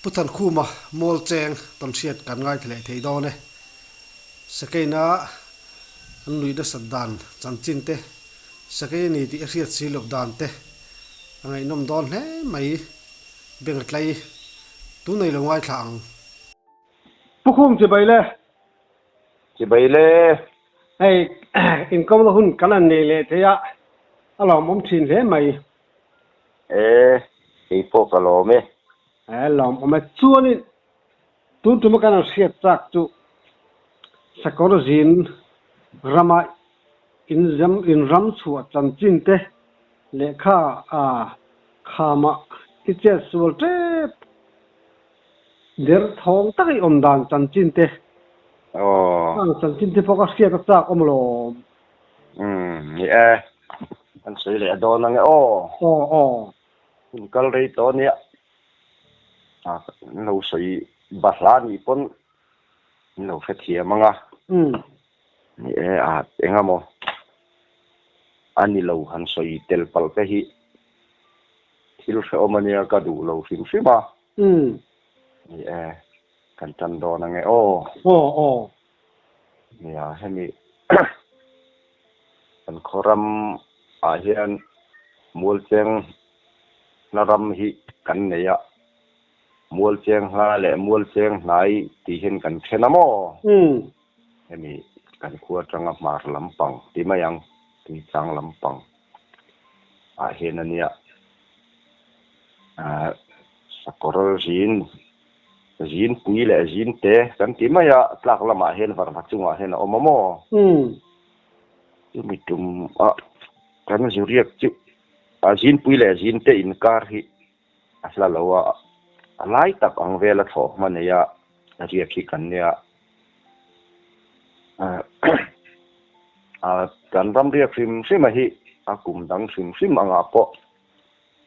Pu Thankhuma mual cheng tawn hriat kan ngaithla leh thei dawn e. Sakeina an lui nasat dan chanchin te, sakei a ni tih a hriat si loh dan te a ngaihnawm dawn hle mai. Beng a tlai tun nei lo ngaithla ang. Pu Khum chibai le. Chibai le. Hei inkawmna hun kan han nei leh thei a, a lawmawm thin hle mai. E, kei pawh ka lawm e. E, lawmawm e. Chuanin tun tuma kan han hriat chak chu sakawr zin rama inzam inram chhuah chanchin te lehkha a khama i chet sual tep der thawng tak i awm dan chanchin te Aw. Ang chanchin te pawh ka hriat a chak awm alawm. Umm ni e, kan sawi leh a dawn ange aw. Aw aw. Hun kal rei tawh ania, a kan lo sawi bahla nih pawn min lo hrethiam anga. Umm. Ni e, a engemaw a ni lo han sawi tel palh te hi thil hrehawm ania ka duh lo hrim hrim a. Umm. Ni e, kan tan dawn ange aw. Aw aw. Nia, hemi kan khaw ram ah hian Mualcheng hla ram hi kan nei a, Mualcheng hla leh Mualcheng hnai tih hian kan then a maw? Hemi kan khua atanga hmar lampang ti mai ang, tuichang lampang ah hian a nia. Sakawr zin Zin pui leh zin te kan ti mai a, tlak lamah hian varva chungah hian a awm a maw? Chumi tum a kan zu riak chu a zin pui leh zin te inkar hi a hla lo a, a lai tak ang vel a thlawh hma nei a riak hi kan nia. Kan ram riak hrim hrim a hi a kum dang hrim hrim angah pawh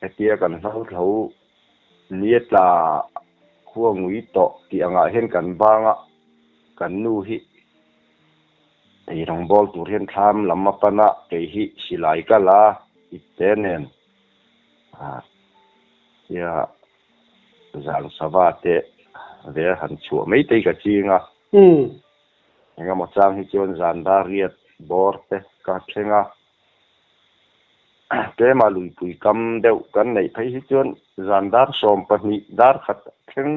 Hetia kan hlo thlo ni a tla khua ngui tawh tih angah hian kan banga kan nu hi ei rawngbawl tur hian thlam lam a pan a, kei hi silai ka la ipte nen tia zan sava te ve han chhuah mai te hi ka ching a. Engemaw chang hi chuan zan dar riat bawr te ka thleng a. Tlema luipui kam deuh kan neih phei hi chuan zan dar 12 dar khat thleng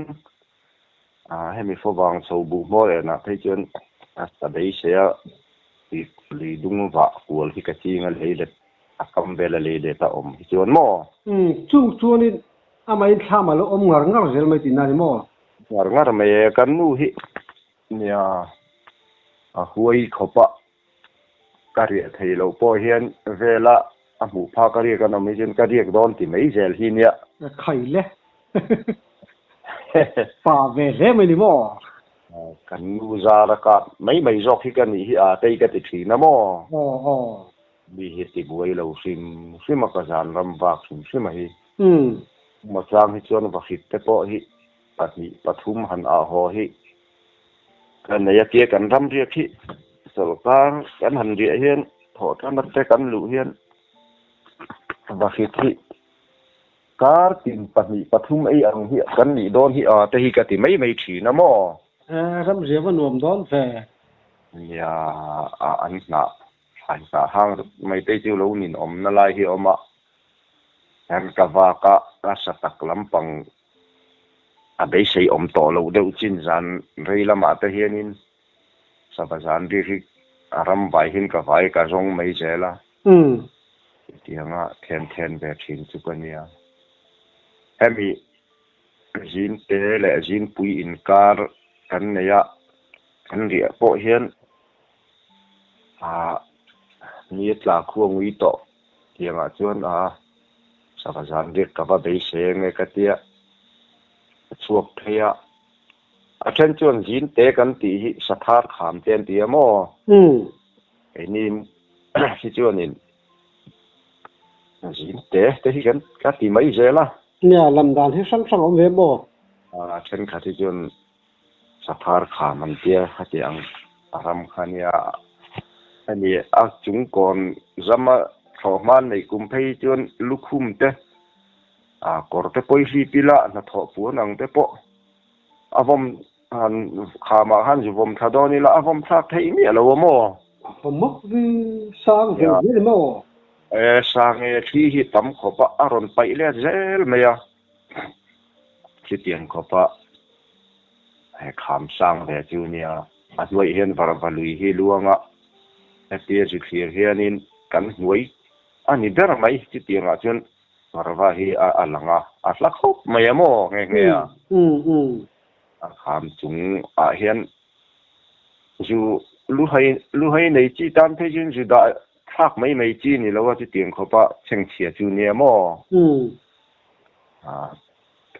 hemi fawvang chho buh hmawr enah phei chuan a sa beisei a, lui dung vah kual hi ka ching a lei let a kam vel a lei let a awm hi chuan maw? Umm chung chuanin amahin thlam a lo awm ngar ngar zel mai tihna a ni maw? Ngar ngar mai e, kan nu hi nia a huai khawp a. Ka riah thei loh pawh hian vela a hmuh phak a riak an awm hi chuan ka riak dawn ti mai zel hi nia. Khai le. Pa ve hle mai ni maw? Kan nu zar a kap mai mai zawk hi ka nih hi a tei ka ti thin a maw? Aw aw. Mi hi ti buai lo hrim hrim a ka zan ram vak hrim hrim a hi. Umm. Mawtlang hi chuan vahrit te pawh hi pahnih pathum han ah haw hi Ka nei a tia kan ram riak hi sawrkar kan han riah hian thawh tan te kan luh hian vahrit hi kar tin pahnih pathum ei ang hi kan nih dawn hi a te hi ka ti mai mai thin a maw? Ram riah va nuam dawn ve. Nia an hnah thlai hnah hang mai te chu lo ninawmna lai hi a awm a, an ka vak a, a sa tak lampang A beisei awm tawh loh deuh chin zan rei lamah te hianin sava zan ri hi a ram vai hian ka vai ka zawng mai zel a. Chutianga then then ve thin chu ka nia. Hemi zinte leh zingpui inkar kan nei a, kan riah pawh hian ah ni a tla khua ngui tawh tiangah chuan a Sava zan riak ka va beisei ange ka tia, ka chhuak phei a. A then chuan zin te kan tih hi sathar kham te an ti a maw? Keini hi chuanin zin te te hi kan ka ti mai zel a. Nia, lam dan hi hrang hrang a awm ve maw? A thenkhat hi chuan Saphar kham an tia heti ang a ram kha nia hemi a chung kawn zama thlawh hma an neih kum phei hi chuan lukhum te ah kawr te pawi hlip ila hnathawh puan ang te pawh. A vawm han khamah khan zu vawm thla dawn ila a vawm thlak theih miah lo a maw? A vawm mak ve, sang ve zel maw? E, sang e, thli hi tam khawp a, a rawn paih let zel mai a. Chutiang khawp a he kham sang ve chu nia, a hnuaih hian varva lui hi luang a, hetia zu thlir hianin kan hnuai a ni ber mai, chutiangah chuan Varva hi a lang a, a hla khawp mai a maw nghe nghe a. A kham chung ah hian zu luhai luhai nei chi tan phei chuan zu dah thlak mai mai chi ni lo a chutiang khawp a chhengchhia chu nia maw. A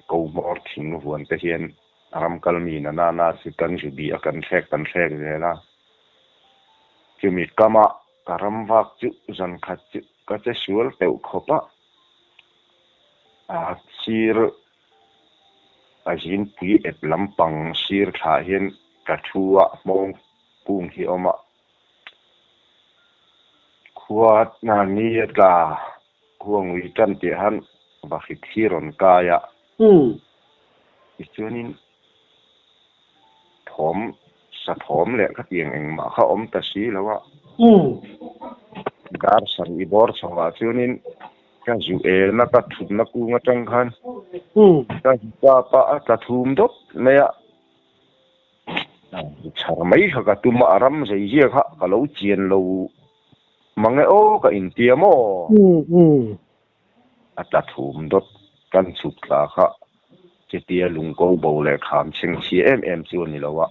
ko hmawr thing vuan te hian ram kal mi na na na chu kan zu bih a kan thlek kan thlek zel a. Chumi kam ah ka ram vak chu zan khat chu Ka che sual teuh khawp a, a sir a zinpui ep lampang sir thlah hian ka thu a, hmawng kung hi a awm a, khua ni a tla khua ngui tan tih han va hrit hi rawn kai a, tichuanin Thawm, sa thawm leh ka tiang engmah kha awm ta si lo a. Dar sarih bawr chho ah chuanin ka zu elna ka thutna kung atang khan ka zu kap a, a tla thum dawt mai a. Chhar mai kha ka tum a, a ram zei zia kha ka lo chian lo mang e aw ka intia maw? A tla thum dawt kan chhuk tla kha chutia lungko bo leh kham chheng chhia em em chu a ni lo a,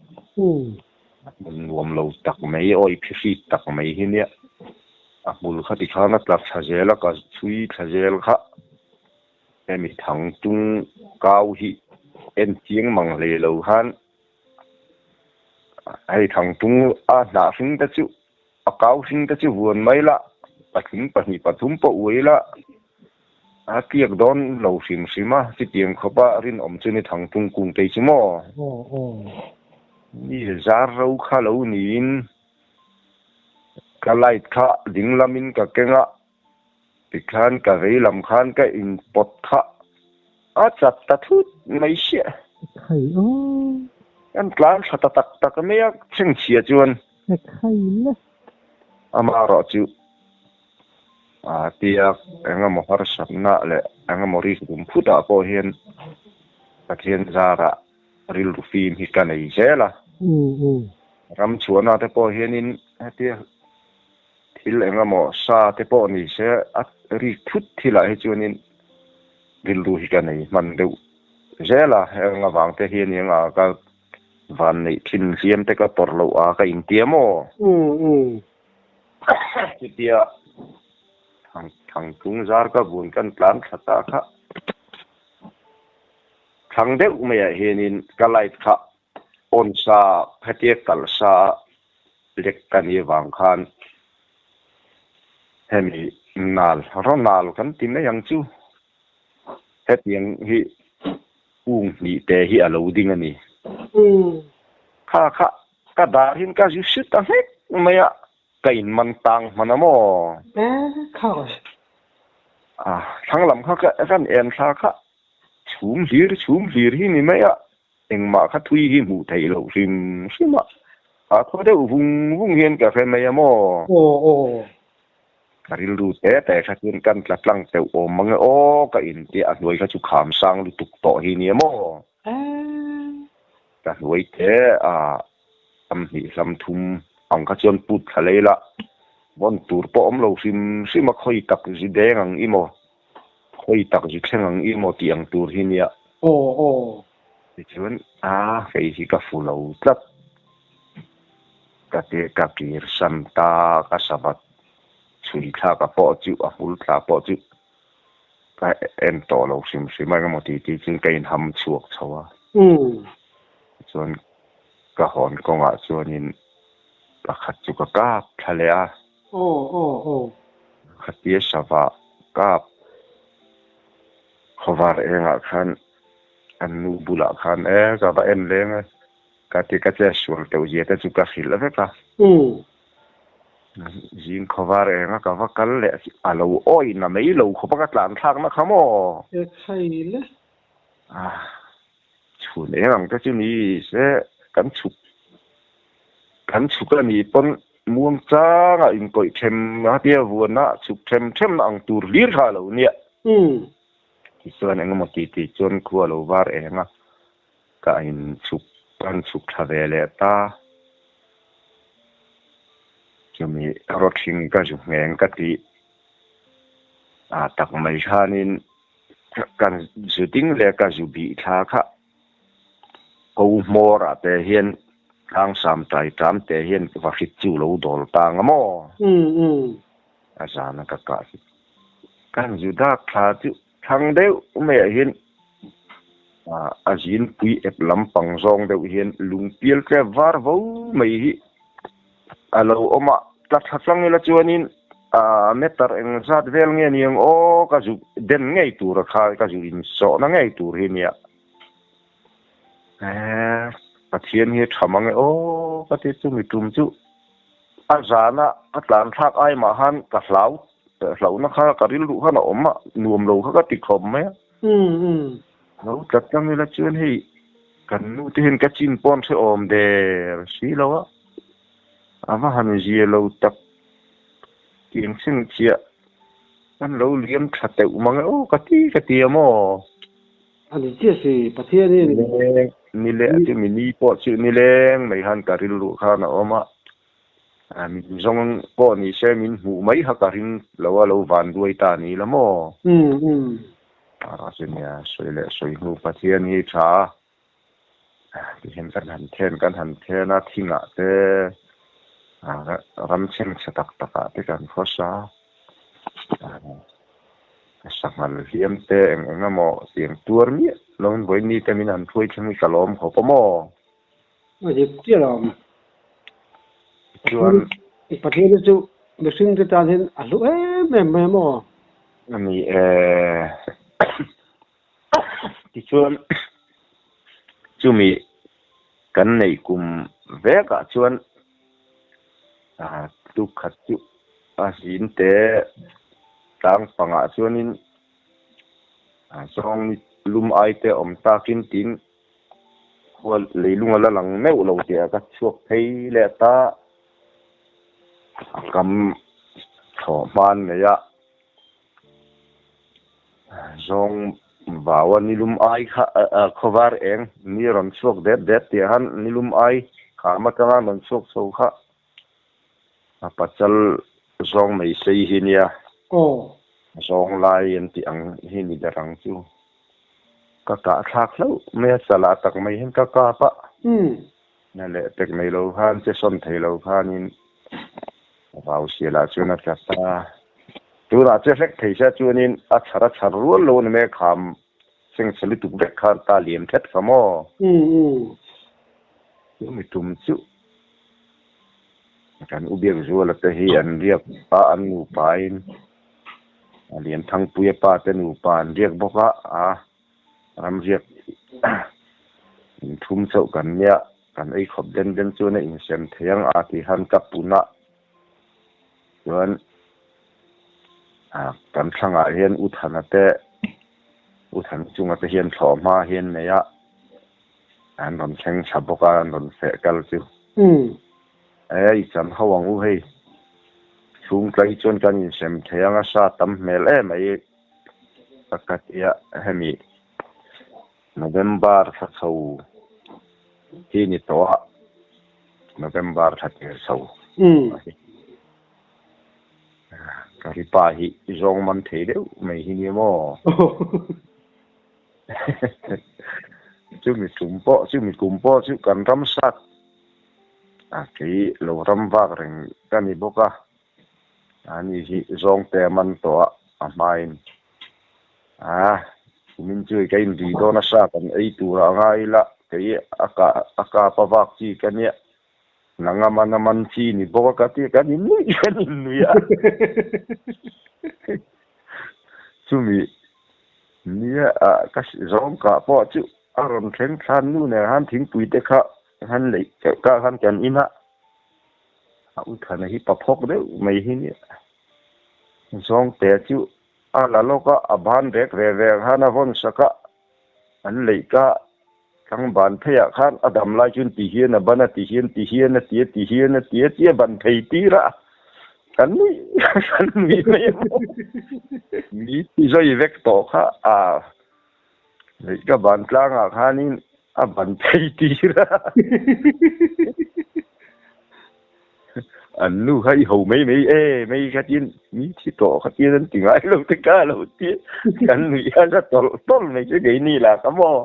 a hmun nuam lo tak mai, awi phihrit tak mai hi nia. A hmul kha tikhan a tla thla zel a, ka chhui thla zel kha. Hemi thang tung kau hi en chiang mang hlei lo khan hei thang tung a hnah hring te chu A kau hring te chu vuan mai la, patling pahnih pathum pawh uai la, a tliak dawn lo hrim hrim a, chutiang khawpa rinawm chu ni thang tung kung tei chu maw? Ni zar ro kha lo niin ka light kha ding lamin ka keng a, tikhan ka vei lam khan ka inpawt kha a chat ta thut mai siah. Kan tlan tha ta tak tak mai a, chhengchhia chuan. Amaherawh chu tia engemaw harsatna leh engemaw rik dum phutah pawh hian Pathian zarah rilru fim hi ka nei zel a. Ram chhuahna te pawh hianin hetia thil engemaw sa te pawh ni se a rik thut thilah hi chuanin rilru hi ka nei hman deuh zel a. Heng avang te hian eng a ka Van neih thin hliam te ka tawrh loh a ka intia maw? Chutia thang tung zar ka vun kan tlan thla ta kha thlang deuh maiah hianin ka light kha on sa hetia kalh sa lek ka ni avang khan hemi nal rawnal kan ti mai ang chu hetiang hi Kung hnih te hi a lo ding a ni. Kha kha ka darhin ka zu hri ta hlek mai a, ka in man tang hman a maw? A thlang lam kha ka kan en thla kha chhum hlir chhum hlir hi ni mai a, engmah kha thui hi hmuh theih loh hrim hrim a, a thaw deuh vung vung hian ka hre mai a maw? Ka rilru te te kha chuan kan tla tlang teuh awm mang e aw ka inti a hnuai kha chu kham sang lutuk tawh hi nia maw? Ka hnuai te a tam hnih hlam thum ang kha chuan put thla lei la, vawn tur pawh awm lo hrim hrim a khawi tak zi deng ang i maw, khawi tak zi thleng ang i maw tih ang tur hi nia. Tichuan a kei hi ka fu lo tlat. Ka te ka kir san ta ka savat chhui thlak a pawh chu a hmul thla pawh chu ka en tawh lo hrim hrim a engemaw ti ti chuan ka inham chhuak chho a. Tichuan ka hawn kawngah chuanin pakhat chu ka kap thla leh a. Khatia sava kap khawvar engah khan an nu bulah khan e ka va en leng e. Ka ti ka che sual teuh zia te chu ka hrilh vek a. Zing khawvar eng a ka va kal leh a lo awi na mai lo khawp a ka tlan thlak na kha maw? E khai le. A Chhun eng ang te chu ni se kan chhuk kan chhuk a nih pawn muang changa inkawih them a tia vuana chhuk them them ang tur hlir kha a lo nia. Tichuan engemaw ti ti chuan khua lo var eng a, ka inchhuk kan chhuk thla ve leh ta. Chumi rawthing ka zu ngheng ka tih a tak mai khanin Kan zu ding leh ka zu bih thla kha ko hmawr ah te hian tlangsam tai tam te hian va hrit chu lo dawl ta nga maw? A zan a ka kah hi. Kan zu dak thla chu thlang deuh mai ah hian a zin pui ep lampang zawng deuh hian lungpial tlep var vo mai hi A lo awm a, tla thla tlang ila chuanin a meter eng zat vel nge ni ang aw ka zu den ngei tur a kha ka zu insawhna ngei tur hi nia. Eeh Pathian hi a tha mang e aw ka ti chu mi tum chu a zana ka tlan thlak ai mah khan ka hlau hlauhna kha ka rilru khan a awm a nuam lo kha ka ti khawp mai a. Lo tla tlang ila chuan hei kan nu te hian ka chin pawn hrehawm der si lo a. A va han zia lo tak tiang chheng chiah kan lo liam tha teuh mang e aw ka ti ka ti a maw? A ni chiah si, Pathian in. Nileng, nileng a chumi ni pawh chu nileng mai khan ka rilru khan a awm a, min zawng pawh ni se min hmuh mai kha ka ring lo a, lo van duai ta ni la maw? A nia, sawi leh sawi hnu Pathian hi tha a. Tihian kan han then kan han then a, thingah te ram chhengchhe tak takah te kan khawsa a, sanghal hliam te eng eng emaw tiang tuar miah lovin vawiin te min han hruai thleng hi ka lawm khawp a maw? A dik chiah lo ang. Chuan Pathian hi chu mihring te tan hian a hlu em em mai a maw? A ni e. Tichuan chumi kan neih kum vekah chuan tuk khat chu a zin te tlang pangah chuanin zawng lum ai te awm takin tin khua leilung a la lang meuh lo tih ah ka chhuak phei leh ta a kam thlawh hman mai a. Zawng vaua nilum ai kha khawvar eng ni rawn chhuak det det tih ah khan nilum ai kham atanga rawn chhuak chho kha a pachal zawng mai sei hi nia. Zawng lai an tih ang hi ni ber ang chu. Ka kah thlak hlauh mai a, chalah tak mai hian ka kap a. Na leh pek nei lo khan che sawn thei lo khanin vau sialah chuan a tla ta. Tunah che hlek thei sia chuanin a chhar a chhar rual lo a ni mai a, kham seng chhe lutuk vek khan ta liam thet kha maw? Chu mi tum chu kan u biak zuala te hi an riak a, an nupain a Lianthangpuia pa te nupa an riak bawk a, a. Ramriak inthum chauh kan nia, kan ei khawp den den chuan a insem thei ang a ti khan ka pun a, chuan kan thlangah hian U Thana te, U Thana chunga te hian thlawh hma hian nei a, an rawn thleng tha bawk a, an rawn feh kal chu. E, i chan ho ang u hei, chhung tlai chuan kan insem thei ang a, sa tam hmel em mai. Pakhat ia hemi November thla chho hi ni tawh a, November thla tir chho a hi. Ka ri pa hi zawng man thei deuh mai hi nia maw? Chumi tum pawh chumi kum pawh chu kan ram sat a kei lo ram vak reng ka ni bawk a. Ani hi zawngte a man tawh a, a hmain a kumin chu ka inri dawn a sa kan ei tur a ngai ila kei a kah a kap a vak chi ka nia nang a man a man chi ni bawk a ka ti a kan innuih kan innuih a chumi nia ka zawng kah pawh chu a rawn thleng thlan nu nen khan thingpui te kha han neih kah khan kan in a. A u thana hi pa phawk deuh mai hi nia. Zawngte chu a la lawk a, a ban rek ve ve ang khan a vawn sak a, an leih ka. Tlang ban pheiah khan a dam lai chuan ti hian a ban a, ti hian ti hian a ti a, ti hian a ti a tia ban phei tir a, kan nui kan nui mai a maw. Mi ti zawi vek tawh kha a neih ka ban tlangah khanin a ban phei tir a. An nu kha i ho mai mai e mai kha tin mi thi tawh kha tin an ti ngai lo te ka lo ti kan nuih a za tawlh tawlh mai chu keini lah ka maw.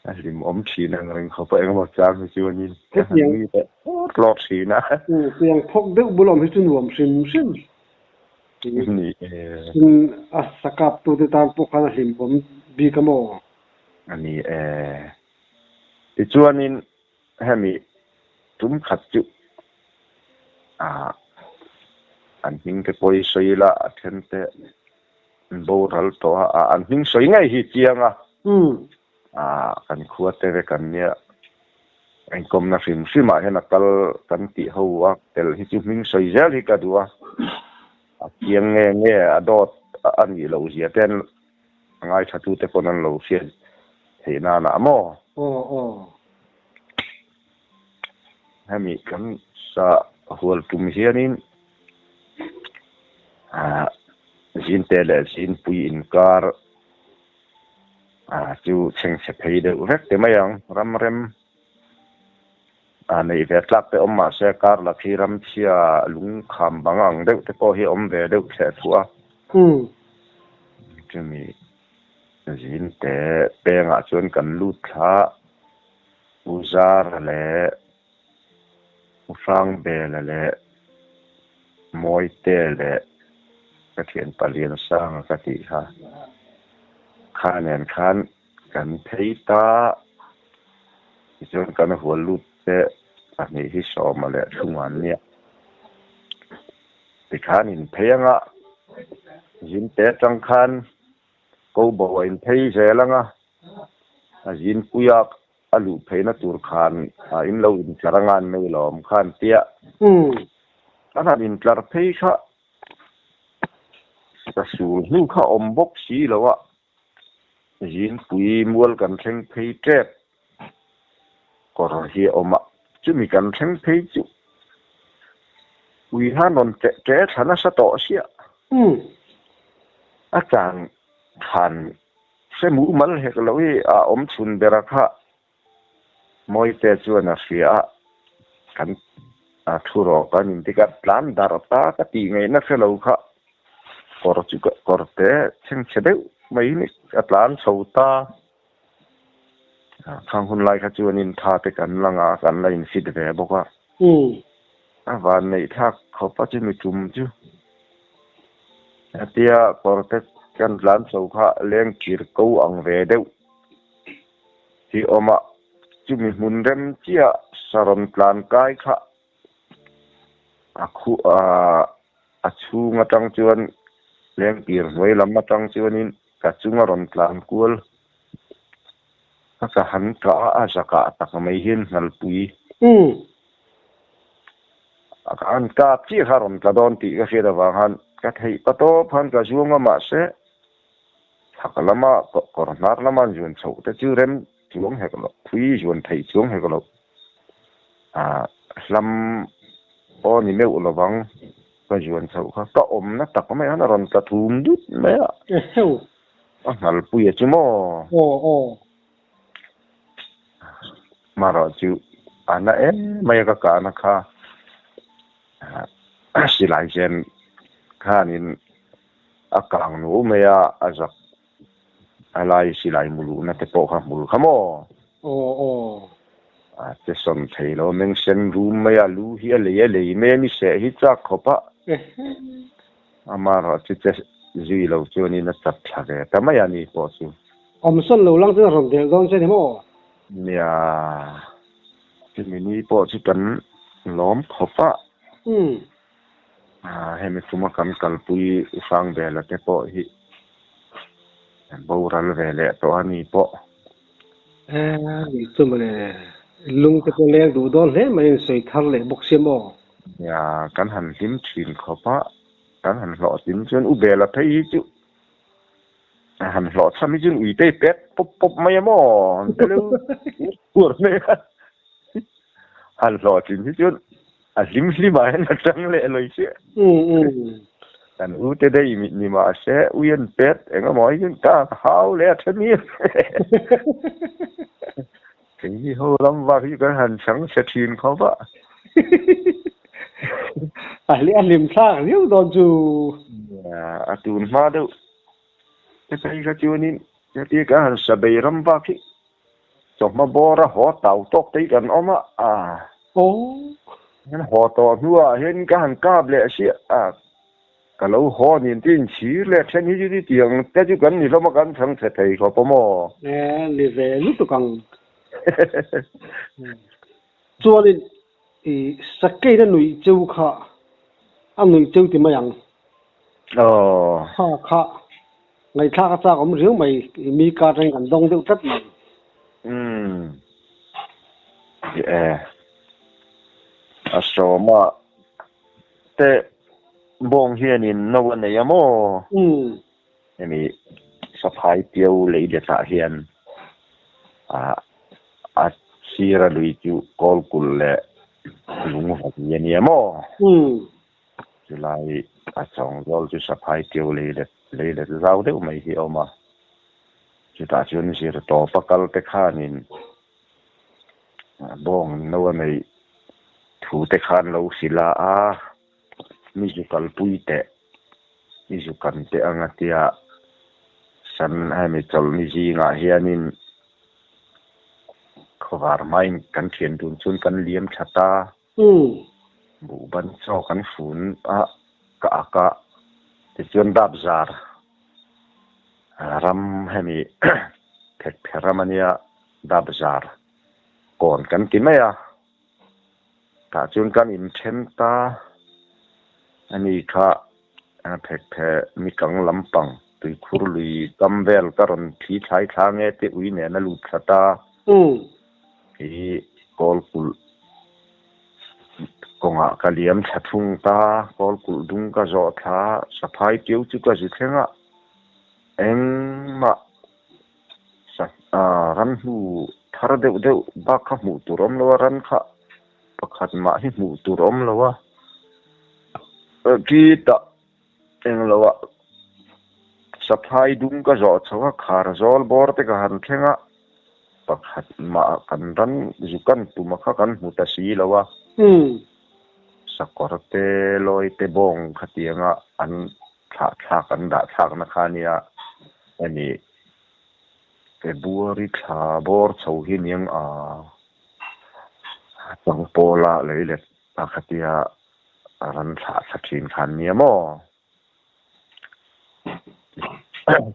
A hlim awm thin ang reng khawp a engemaw chang hi chu anin ka han nui leh hlawt hlawt thin a. Tiang phawk deuh bul awm hi chu nuam hrim hrim. Ni e. Tin a sakap tute tan pawh khan a hlim awm bik a maw? A ni e. Tichuanin hemi tum khat chu ah an hming te pawh hi sawi ila a then te an boral tawh a, ah an hming sawi ngei hi chiang a, ah kan khua te vek an nia inkawmna hrim hrim ah hian a kal kan tih ho a tel hi chu hming sawi zel hi ka duh a, a chiang nge nge a dawt a nih loh zia te an A ngaithlatute pawn an lo hriat theih nanah maw? Aw aw. Hemi kan sa hual tum hianin ah zinte leh zinpui inkar ah chu chhengchhe phei deuh vek ti mai ang ram rem ah neih ve tlak te awm mahse kar lakhi ramchhia lungkham bang ang deuh te pawh hi awm ve deuh thleh thuah a. Chumi zin te pengah chuan kan lut thla U Zara leh U Hrangbela leh Mawite leh ka thian Paliansanga ka tih kha kha nen khan kan phei ta. Tichuan kan hual lut te pahnih hi Sawma leh Thlunga an nia. Tikhan in phei anga zin te atang khan ko bo a in phei zel anga a zin puia a luh pheina tur khan a in lo intlar anga an nei lawm khan tia kan han intlar phei kha ka sul hnu kha awm bawk si lo a Zinpui mual kan thleng phei tep kawr hi a awm a, chumi kan thleng phei chu ui khan rawn teh ṭe thla nasa tawh sia. A chang khan hre mumal hek lo hi a awm chhun ber a kha Mawite chuan a hria a, kan thu rawh kan inti ka tlan darh ta ka tih ngaihna hre lo kha kawr chu ka kawr te chhengchhe deuh mai hi a tlan chho ta. Khang hun lai kha chuanin tha te kan la ngah a, kan la infit ve bawk a. A van neih thlak khawp a chumi tum chu. Hetia kawr te kan tlan chho kha leng kir ko ang ve deuh. Hi awmah chumi hmun rem chiah saron tlan kai kha a khu a chhung atang chuan lengpir hnuai lam atang chuanin ka chunga rawn tlan kual a ka han kah a, a zakah tak mai hian hnalpui a ka han kap chiah kha a rawn tla dawn tih ka hriat avang khan ka theih pa tawp khan ka zuang a mahse Chhak lama kawr hnar lama an zuan chhoh te chu rem chuang hek loh, phui zuan theih chuang hek loh. Ah, hlam aw ni meuh lovang ka zuan chhoh kha ka awmna tak mai khan a rawn tla thum dut mai a. Eheu. A nghalpui a chu maw? Aw, aw. Marawh chu a na em mai a ka kahna kha. Silai chen khanin A kang nu mai a, a zak a lai silai mu luhna te pawh kha hmul kha maw? Aw aw. A che sawn thei lo, meng sen rum mai a, lu hi a lei a lei mai a ni seh hi chak khawp a. Amaherawh chu che zui lo chuanin a chat thla ve ta mai a ni pawh chu. Awm sawn lo lang chuan a rawn delh dawn che ni maw? Nia, chumi ni pawh chu kan lawm khawp a. Umm. Hemi chunga kan kalpui u Hrangvela te pawh hi boral ve leh tawh a ni pawh. Ni chu mawle, lung te pawh leng duh dawn hle mai in sawi thar leh bawk sia maw? Nia, kan han hlim thin khawp a, kan han hlawhtlin chuan u Bela phei hi chu. Han hlawh chham hi chuan uite i pek pawp pawp mai a maw? An ti leu uar mai a. Han hlawh chin hi chuan a hlim hlim ah hian a tang leh lawi chiah. Kan u te daih mit ni mah se ui an pet eng emaw hi chuan ka hau leh a then hi. Keini ho lam vak hi kan han chang chhe thin khawp a. A hlim thlak riau dawn chu. A tun hma deuh. Te phei kha chuanin hetia kan han sa bei ram vak hi chawhma bawra haw tau tawk te hi kan awm a, ah hian haw tawh hnuah hian ka han kap leh siah a, ka lo haw nin te inchhir leh then hi chu ni tiang te chu kan ni hlawm a kan chhang chhe thei khawp a maw? E, ni ve lutuk ang. Chuanin i sakei na nuih cheu kha a nuih cheu ti mai ang. Aw. Kha kha ngaihthlak a chak awm riau mai i mi kar reng kan dawng deuh tlat mai. Umm. E. A sawma te bawng hianin no a nei a maw? Umm. Hemi saphai piau lei letah hian ah a sira lui chu kawlkulh leh lungvani a nia maw? Umm. Chulai a chawng zawl chu saphai keu lei let lei let zau deuh mai hi a awm a, chutah chuan zir tawp a kal te khanin bawng no a neih thu te khan lo hrilh a, a mi zu kalpui teh, mi zu kan teh ang a tia san hemi chawlhni zingah hianin khawvar hmain kan thian dun chuan kan liam tha ta. Buh ban chaw kan fun a, ka ak a, tichuan dap zar ram hemi phek phe ram a nia dap zar kawn kan ti mai a, tah chuan kan inthen ta a ni kha phek phe mikang lampang tuikhur lui kam vel ka rawn thli thlai thla nge te ui nen a lut thla ta. Hi kawlkulh kawngah ka liam thla thung ta, kawlkulh dung ka zawh thla, saphai tiu chu ka zu thleng a, engmah ran hnu thar deuh deuh bak kha hmuh tur awm lo a, ran kha pakhat mah hi hmuh tur awm lo a, khitah englo ah saphai dung ka zawh chho a, khar zawl bawr te ka han thleng a. Pakhat mah kan ran zu kan tum a kha kan hmu ta si lo a. Sakawr te, lawi te bawng khatianga an thlah thlak an dah thlakna kha nia hemi February thla bawr chho hi niang a changpawla lei let a khatia ran thlah thla thin khan nia maw?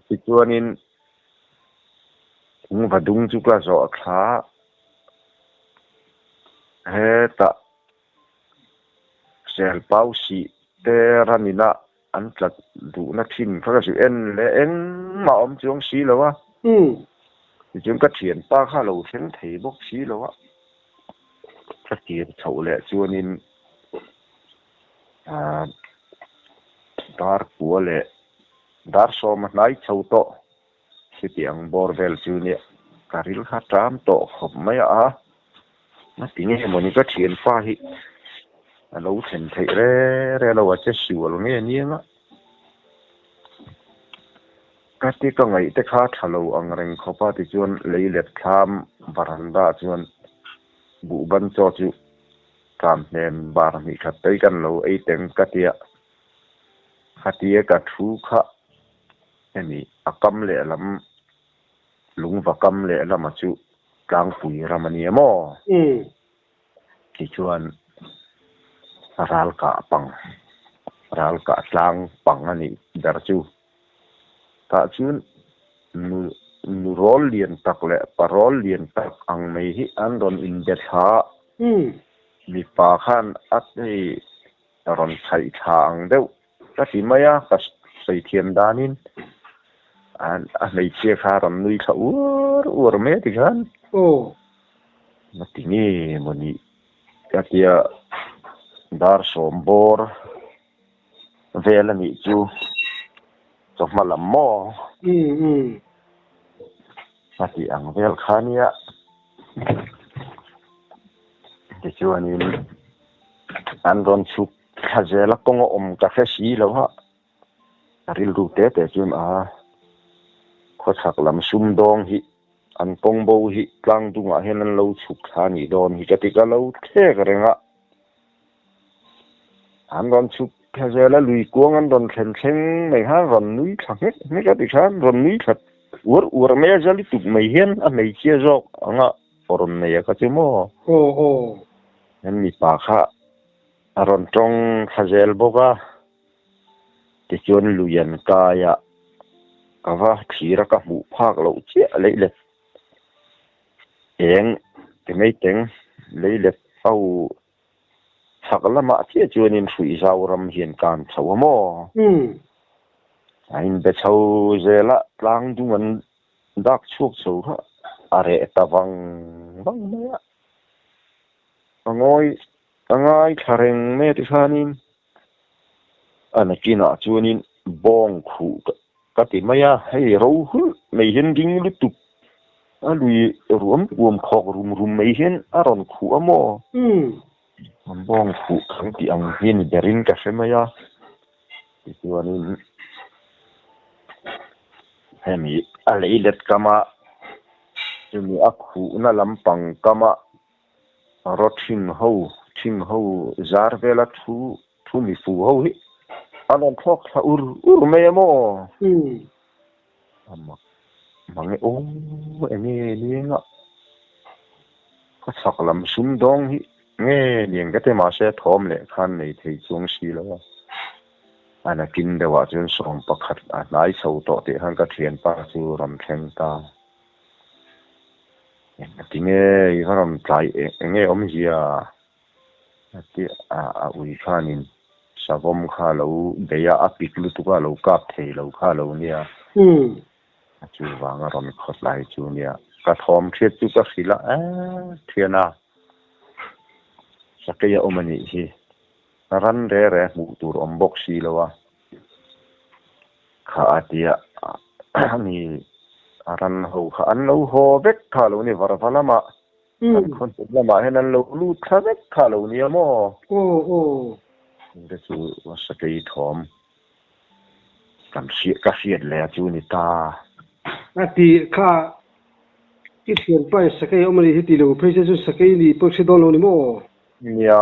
Tichuanin thingva dung chu ka zawh thla hetah Selpau sih te ran ina an tlat duhna thin kha ka zui en leh engmah a awm chuang si lo a. Tichuan ka thianpa kha a lo thleng thei bawk si lo a. Ka tir chhoh leh chuanin Aaa dar kua leh dar sawma hnai chho tawh heti ang bawr vel chu nia ka ril kha ṭam tawh khawp mai a, a ti nge mawni ka thianpa hi a lo thlen theih re re lo a che sual nge nia nga ka ti ka ngaih te kha tha lo ang reng khawp a tichuan lei let thlam varanda chuan buhban chaw chu Tlam hnem bar hnih khat tei kan lo ei teng ka tia, khatia ka thu kha hemi a kam lehlam lungva kam lehlama chu tlangpui ram a nia maw? Tichuan ral kah pang, ral kah tlang pang a nih ber chu. Tah chuan nu nu rawl lian tak leh pa rawl lian tak ang mai hi an rawn inbe thla a. Mipa khan a hei rawn chhaih thla ang deuh ka ti mai a, ka sawi thiam danin a hmeichhia kha a rawn nui thla uar uar mai a ti khan. Nga ti nge maw ni ka tia dar sawm bawr. Vel a nih chu chawhma lam maw? A tih ang vel kha nia. Tichuanin an rawn chhuk thla zel a, kawng a awm ka hre si lo a, a rilru te te chuan a khawchhak lam sumdawng hi an kawng bo hi tlang dungah hian an lo chhuk thla a nih dawn hi ka ti ka lo thlek reng a. An rawn chhuk thla zel a, lui kuang an rawn thlen thleng mai khan rawn nui thla nghek nghek a ti khan rawn nui thla uar uar mai a, zali tuk mai hian a hmeichhia zawk anga rawn nei a kha chu maw. Aw aw. An mipa kha a rawn tawng thla zel bawk a, tichuan lui an kai a, ka va thlir a ka hmuh phak loh chiah leh let. Eng ti mai teng lei let ho chhak lamah chiah chuanin hruih zau ram hian kan chho a maw? A inbe chho zel a, tlang dung an dak chhuak chho kha a reh ta vang vang mai a. A ngawi a ngaithla reng mai a tikhanin a nakinah chuanin bawng khuh Ka ti mai a, hei ro hulh mai hian ding lutuk a lui ruam kuam khawk rum rum mai hian a rawn khuh a maw? An bawng khuh kan tih ang hi ni berin ka hre mai a, tichuanin hemi a lei let kama chumi a khuhna lampang kama raw thing ho thing ho zar vela thu Thu mi fu ho hi an rawn thlawk thla ur ur mai a maw? A mak mang e aw, enge niang a, ka chhak lam sum dawng hi nge niang ka ti mahse thawm leh khan nei thei chuang si lo a. A nakin deuhah chuan sawm pakhat a hnai chho tawh tih khan ka thianpa chu rawn thleng ta. Engati nge i va rawn tlai enge awmzia? A ui khanin savawm kha a lo bei a, a pik lutuk a, a lo kap thei lo kha a lo nia. A chu vang a rawn khawt lai chu nia. Ka thawm hriat chu ka hrilh a, eh thian a, sakei a awm a nih hi. Ran re re hmuh tur awm bawk si lo a. Kha a tia mi ran ho kha an lo haw vek kha a lo ni varva lamah. Kan khaw hnuai lamah hian an lo lut thla vek kha lo nia maw? Aw aw. Te chu sakei thawm kan hriat ka hriat leh a chu ni ta. A ti kha i thianpa in sakei a awm a nih hi tih lo phei se chu sakei ni pawh i hre dawn lo ni maw? Nia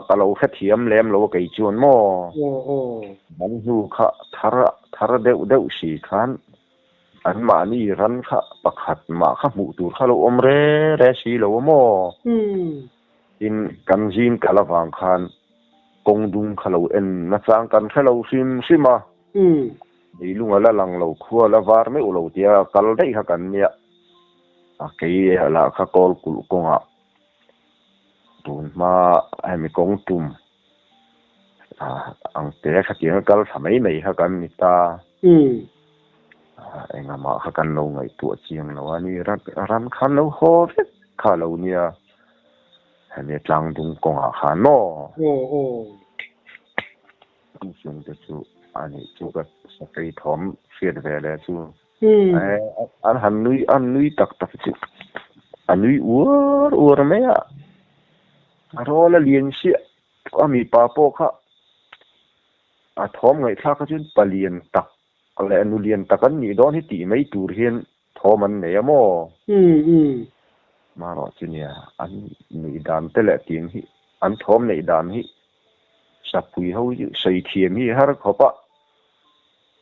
ka lo hrethiam lem lo a kei chuan maw? Aw aw. An hnu kha thar thar deuh deuh si khan Anmahni ran kha pakhat mah kha hmuh tur kha lo awm re re si lo a maw? Tin, kan zing kal avang khan kawng dung kha lo en nachang kan hre lo hrim hrim a. Leilung a la lang lo, khua la var meuh lo tia kal daih kha kan nia. A kei lah kha kawl kulh kawngah tun hma hemi kawng tum ang te khatiang a kal thla mai mai kha kan ni ta. Engah kha kan lo ngaihtuah chiang lo a ni. Ran khan lo haw vek kha lo nia. Hemi tlang dung kawngah khan maw? Chung te chu a nih chu ka sakei thawm hriat ve leh chu. An han nui an nui tak tak chu a nui uar uar mai a. A rawl a lian chiah a mipa pawh kha a thawm ngaihthlak kha chuan palian tak leh nu lian tak an nih dawn hi tih mai tur hian thawm an nei a maw? Marawh chu nia an nuih dan te leh tiang hi an thawm neih dan hi sapui ho hi sawi thiam hi har khawp a.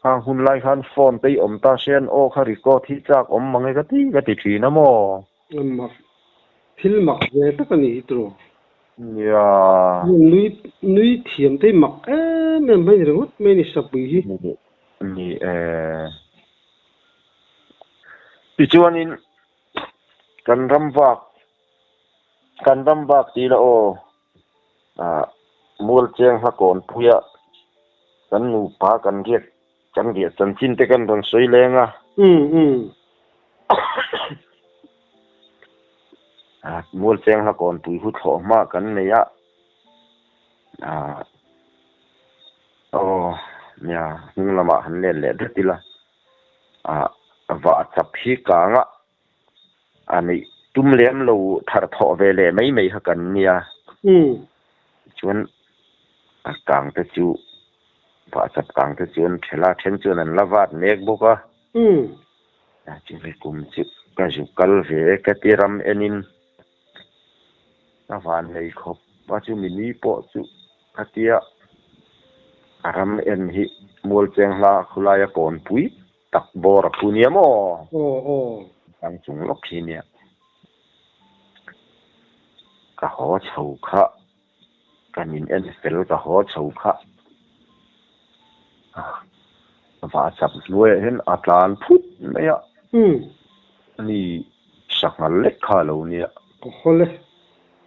Hang hun lai khan phone te i awm ta se an aw kha record hi chak awm mang e ka ti ka ti thin a maw? Mak thil mak ve tak a ni hi tiraw? Nia. Nui nui thiam te hi mak em em mai ni ringawt mai a ni sapui hi. Ni e. Tichuanin kan ram vak kan ram vak ti ila aw. Ah mual cheng hla kawnpuia kan nupa kan riak kan riah chanchin te kan rawn sawi leng a. Ah mual cheng hla kawnpui hu thlawh hma kan nei a. Ah aw nia hnung lamah han let leh det ila. A vah chap hi kang a, a neih tum lem lo thar thawh ve leh mai mai kha kan nia. Chuan a kang te chu vah chap kang te chu an ṭhelh a, then chuan an la vat mek bawk a. Chumi kum chu ka zu kal ve e ka ti ram enin ka van nei khawp a, chumi ni pawh chu khatia a ram en hi Mualcheng hla khulaia kawnpui tak bawr a phu nia maw? Aw aw. Tang chung lawk hi nia. Ka haw chho kha, kan in en fel ka haw chho kha. Va chap hnuaiah hian a tlan phut mai a. Ani sanghal lek kha a lo nia. Ka haw le.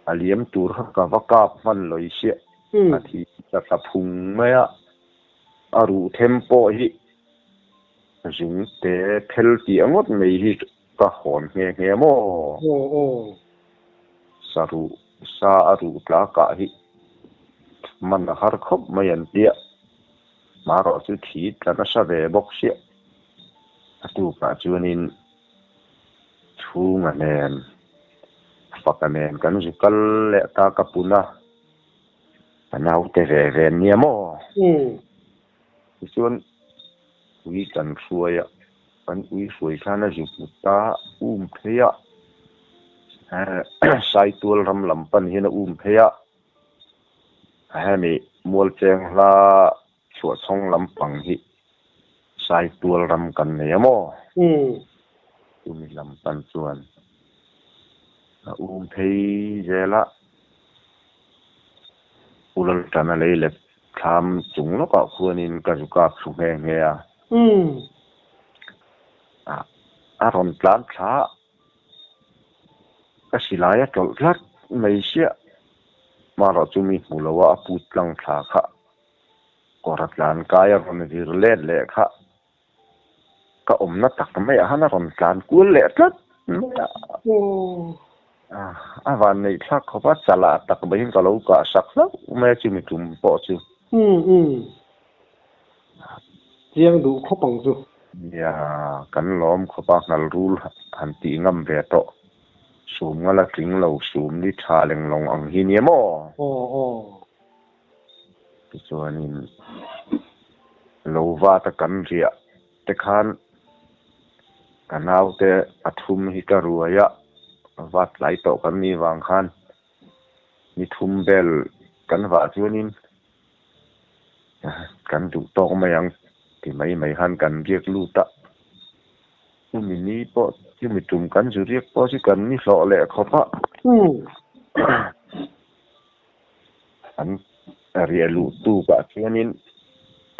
A liam tur kha ka va kap hman lawi siah. A thi ta thla phung mai a. A ruh them pawh hi zung te phel tih a ngawt mai hi ka hawn nghe nghe maw? Aw aw. Sa ruh sa a ruh tla kah hi man a har khawp mai an tia. Marawh chu thi tla nasa ve bawk siah. A tukah chuanin chhunga nen faka nen kan zu kal leh ta ka pun a. Ka naute ve ve an nia maw? Tichuan ui kan hruai a, kan ui hruai khan a zuk mut ta um phei a, Saitual ram lam pan hian a um phei a, hemi Mualcheng hla chhuahchhawng lampang hi Saitual ram kan nei a maw? Chumi lam pan chuan a um phei zel a, Pu Laltana lei let thlam chung lawkah khuanin ka zu kap thlu nghe nghe a. A rawn tlan thla a, ka silai a tawlh tlat mai siah. Hmarawh chu mi hmu lo a, a put tlang thla kha kawr a tlan kai a rawn vir let leh kha. Ka awmna tak maiah khan a rawn tlan kual leh tlat mai a. A van neih thlak khawp a, chalah tak maiin ka lo kah sak hlauh mai a chumi tum pawh chu. Chiang duh khawp ang chu. Nia, kan lawm khawp a, ngal rul han tih ngam ve tawh. Sum nga la tling lo, sum ni tha lenglawng ang hi nia maw? Aw aw. Tichuanin lo vat a kan riah te khan ka naute pathum hi ka ruai a, vat tlai tawh kan nih vang khan ni thum vel kan vah chuanin kan duh tawk mai ang ti mai mai khan kan riak lut a, chumi ni pawh chumi tum kan zu riak pawh chu kan ni hlawh leh khawp a. An riah luh tukah chuanin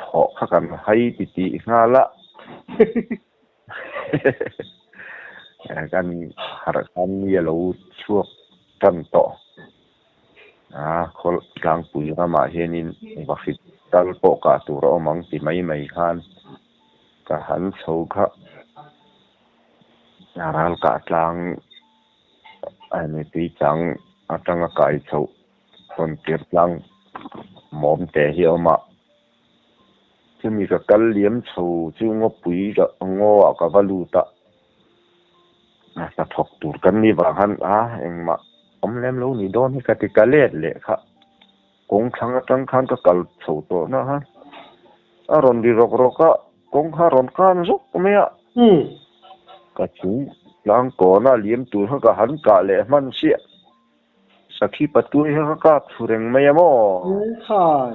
thawh kha kan hai ti tih nghal a. Kan harh khan mi a lo chhuak tan tawh. A khawl tlangpui ramah hianin vahrit tal pawh kah tur a awm ang ti mai mai khan ka han chho kha ral kah tlang Mipui chang atanga kai chhoh rawn tir tlang mawm teh hi a awm a, chumi ka kal liam chho chu ngawpui ngaw ah ka va lut a, hnathawk tur kan nih vang khan a engmah awm lem lo ni dawn hi ka ti ka let leh kha kawng thlang atang khan ka kal chho tawh na khan a rawn ri rawk rawk a. Kawng kha rawn kan zawk mai a. Ka chung tlang kawna liam tur kha ka han kah leh hman chiah. Sakhi patuai kha ka kap thlu reng mai a maw? Khai,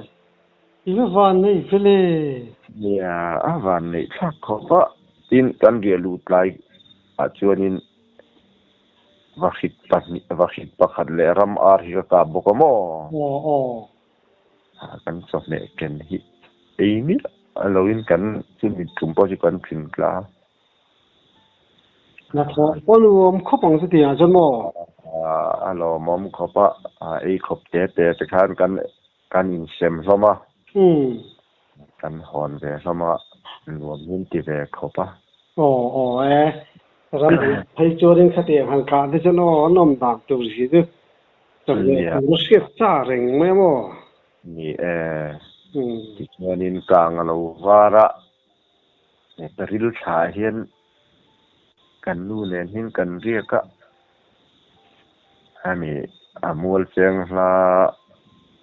i va van nei vel e. Nia, a van neih thlak khawp a. Tin, kan riah luh tlai ah chuanin vahrit pahnih, vahrit pakhat leh ram ar hi ka kap bawk a maw? Aw, aw. Kan chawhmeh ken hi ei miah loin kan chumi tum pawh chu kan tling tla a. Hnathawh pawh nuam khawp ang chutiang ah chuan maw? A lawmawm khawp a, ei khawp te te te khan kan kan insem hlawm a. Kan hawn ve hlawm a, nuam hi an ti ve khawp a. Aw aw e, ram phei chuanin khatiang han kah te chuan aw an awm dan tur si chu. Chawhmeh tur a hriat cha reng mai a maw? Ni e, tichuanin kang a lo var a. April thla ah hian kan nu nen hian kan riak a, hemi a mual cheng hla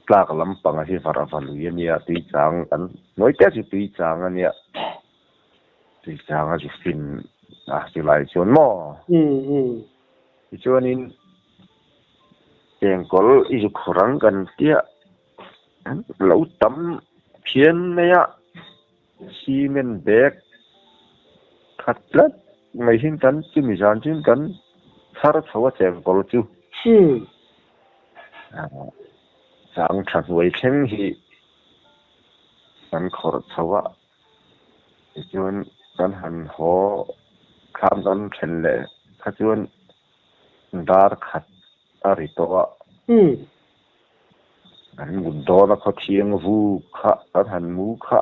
tlak lampang hi varh va lui a nia, tui chang kan hnuai te chu tui chang a nia, tui chang a zu fin a chulai chuan maw? Tichuanin chengkawl i zu khawr ang kan tia lo tam phian mai a. Cement bag khat tlat mai hin kan chumi zan chuan kan chhar chho a chengkawl chu chang tha hnuai thleng hi kan khawrh chho a, tichuan kan han haw thlam kan then leh kha chuan dar khat a ri tawh a. Kan mut dawn a khaw thiang vu kha kan han mu kha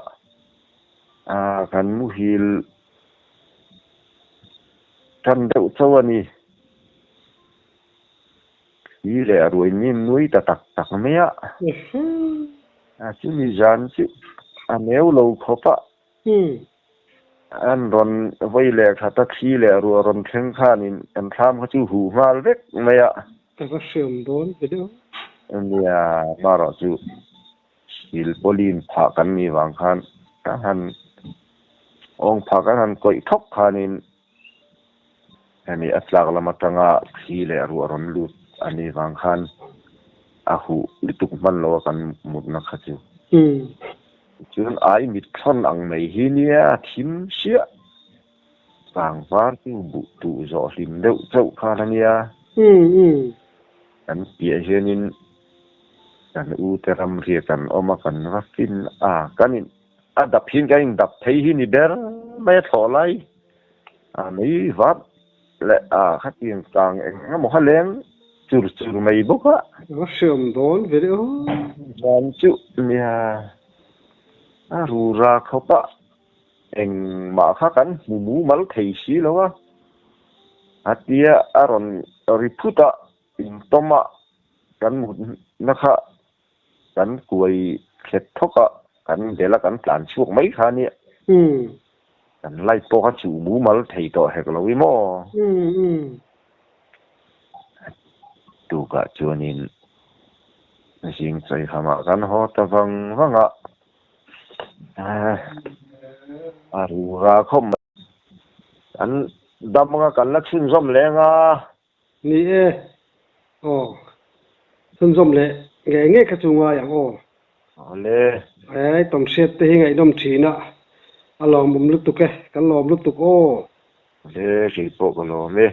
a kan muhil tan deuh chauh a ni. Thli leh a ruai nim nui ta tak tak mai a. A chumi zan chu a neu lo khawp a. An rawn vawi leh khat a thli leh ruah rawn thleng khanin kan thlam kha chu huh nghal vek mai a. Ka va hriam dawn ve deuh. Nia, marawh chu silpawlin phah kan nih vang khan ka han awng phah kan han kawih thawk khanin hemi a tlak lam atanga thli leh ruah rawn lut a nih vang khan a huh lutuk hman lo a kan mutna kha chu. Chuan ai mit thlawn ang mai hi nia thim hriah tlangvar chu buh tuh zawh hlim deuh chauh khan a nia. Kan piah hianin kan ute ramriah kan awm a, kan va fin a, kan in a dap hian kan in dap thei hi ni ber mai a thlawh lai a mei vap leh a khatiang kang eng emaw kha leng chur chur mai bawk a. A hreawm dawn ve deuh a. Van chu nia a rura khawp a, engmah kha kan hmu mumal thei si lo a, a tia a rawn ri phut a, intawm a kan mutna kha Kan kuai thlet thawk a, kan bel a kan tlan chhuak mai kha nia. Kan light pawh kha chuh mumal thei tawh hek lo i maw? Tukah chuanin zing chawihhamah kan haw ta vang vang a, a rura khawp mai. Kan dam anga kan la chhunzawm leng a. Ni e, aw. Chhunzawm leh ngei ngei kha chu ngai ang aw. Awle. He tawnhriat te hi ngaihnawm thin a, a lawmawm lutuk e, kan lawm lutuk aw. Awle, kei pawh ka lawm e.